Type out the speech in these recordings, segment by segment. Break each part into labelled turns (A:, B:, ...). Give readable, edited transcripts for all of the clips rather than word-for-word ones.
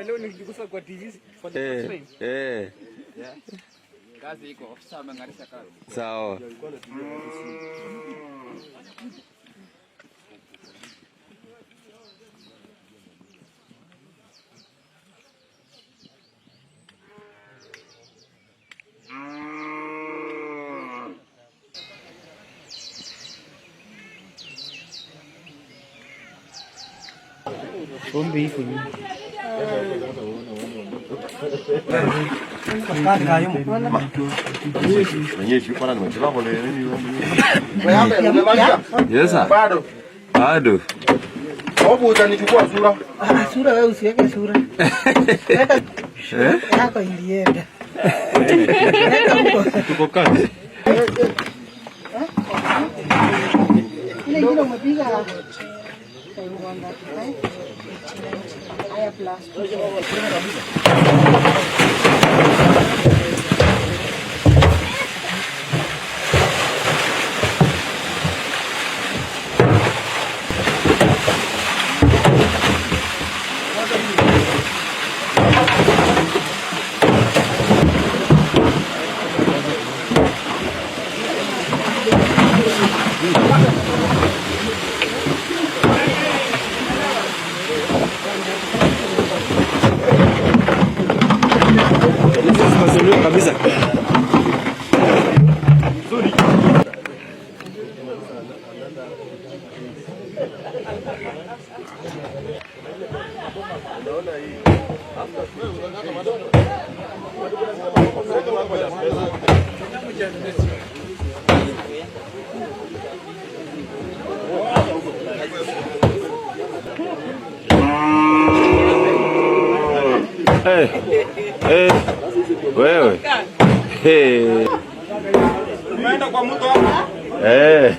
A: Leo nikigusa kwa TV for the first time.
B: Eh.
C: Kazi iko, ofisa ameng'arisha kazi.
B: Sawa.
A: Pombe iko nyingi.
B: Yes sir.
D: Bado.
B: Bado.
D: Hobu utanichukua sura.
E: Ah, sura wewe usiweke sura. Weka yako ilienda. Weka huko.
B: Tuko kazi.
E: Ile ingine umepiga time 135. Haya plus 2.
B: Kabisa. Eh. Eh. Wewe. Hey.
D: Umeenda kwa mtu hapo.
B: Eh.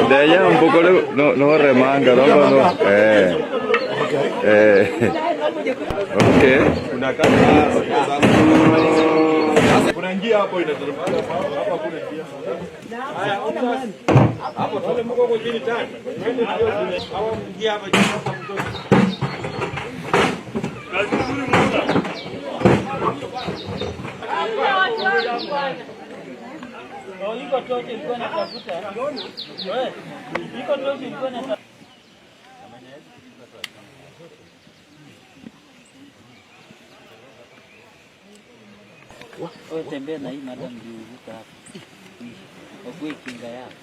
B: De allá un poco lejos, no, no remanga, no, no, no. Okay.
D: Kuna njia hapo inateremka hapa, kuna njia. Hapo wale mko huko chini tani. Hawa mjia hapa chini hapa mtoto. Kazi nzuri mwana.
A: Iko tochi ilikuwa natafuta. Wewe, iko tochi ilikuwa natafuta. Wewe tembea na hii madam ndio uvuka hapa. Wague kinga yako.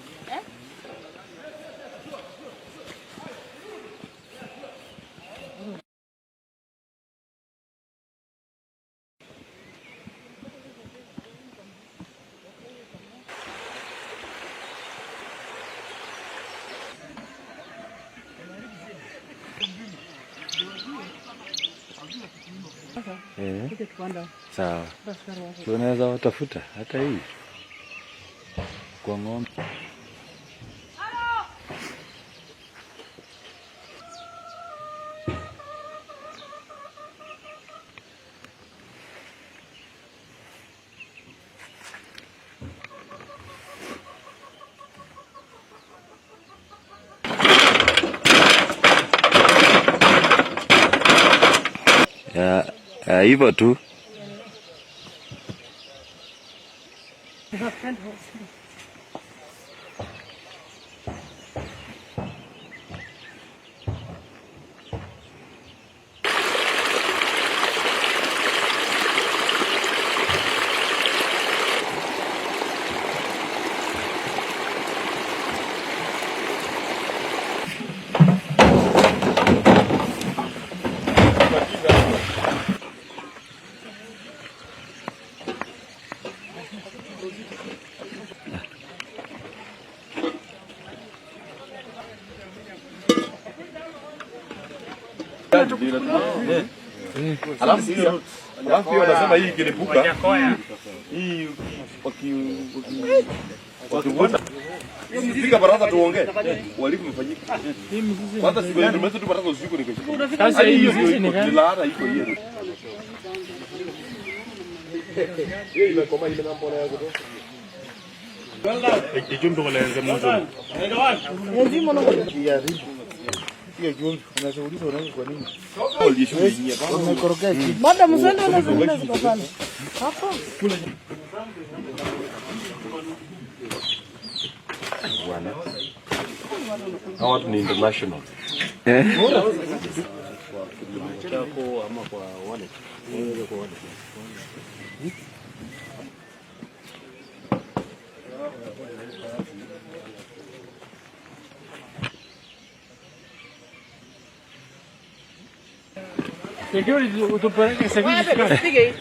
B: Eh. Sawa. Tunaweza watafuta hata hii kwa ng'ombe. Ya, ya hivyo tu.
D: Alafu hiyo wanasema hii ikilipuka Hii waki wakivuta Fika baraza tuongee. Uhalifu umefanyika. Kwanza siku ile tumeweza tu baraza usiku nikashika.
A: Sasa hii
D: Hiyo
A: mzizi ni
D: iko
A: gani?
D: laana iko hiyo. Hiyo imekoma ile mambo na yako.
E: Madam, usiende na zingine ziko pale. Hapo.
D: Hawa watu ni international.
A: Security utupeleke security.
E: Usipige.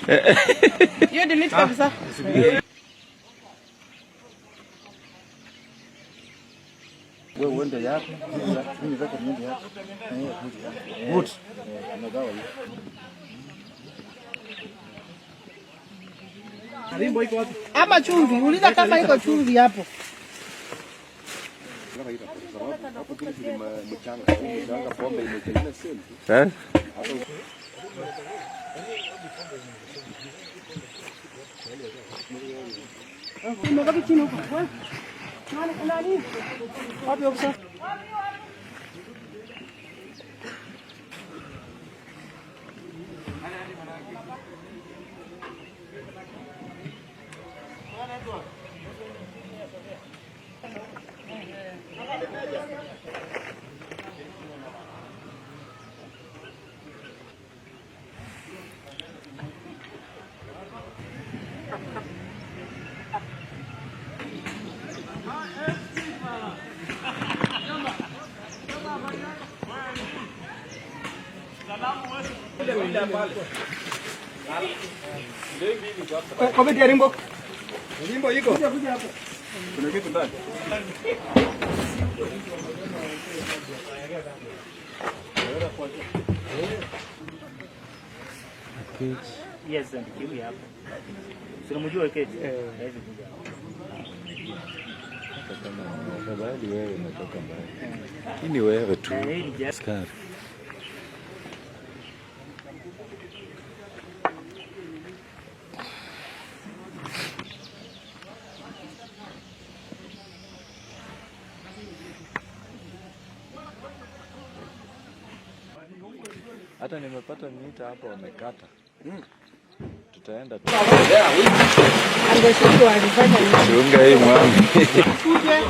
E: Hiyo delete kabisa.
C: Wewe uende yako, mimi nataka niende yako. Na yeye akuje yako. Good. Tunagawa hiyo.
E: Ama chumvi, uliza kama iko chumvi hapo.
B: Eh?
E: Imebaki chini huko. Wewe. Nani nani? Wapi ofisa?
D: Limbo iko. Kuna kitu ndani.
A: Yes, and kiwi hapo. Si unamjua Keji? Hawezi kuja.
B: Afadhali wewe umetoka mbali. Hii ni wewe tu.
A: Hii ni just
B: Askari. Hata nimepata mita hapa wamekata. Tutaenda tu.
E: Angeshindwa alifanya nini?
B: Chunga hii mwami.
E: Kuja.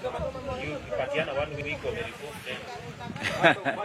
A: Ukipatiana one week wamereport tena.